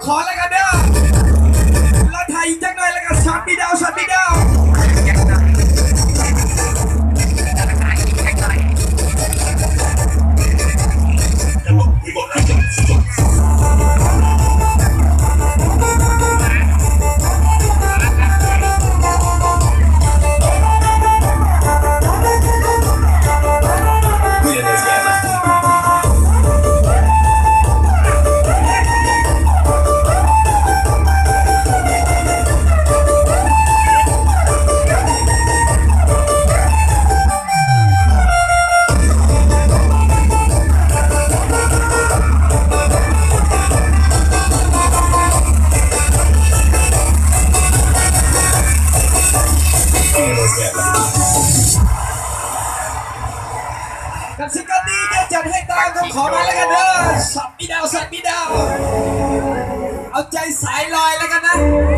ຂໍແລ້ວກັນເດີ ລະໄທອີກຈັກໜ້ອຍ ແລ້ວກໍຊັອດມີດາວ ຊັອດມີດາວ. ກັນຊິກັນນີ້ຈະຈັດໃຫ້ຕາມຄຳຂໍມາແລ້ວກັນເດີ ຊັອດມີດາວ ຊັອດມີດາວ. ເອົາໃຈສາຍລອຍແລ້ວກັນນະ.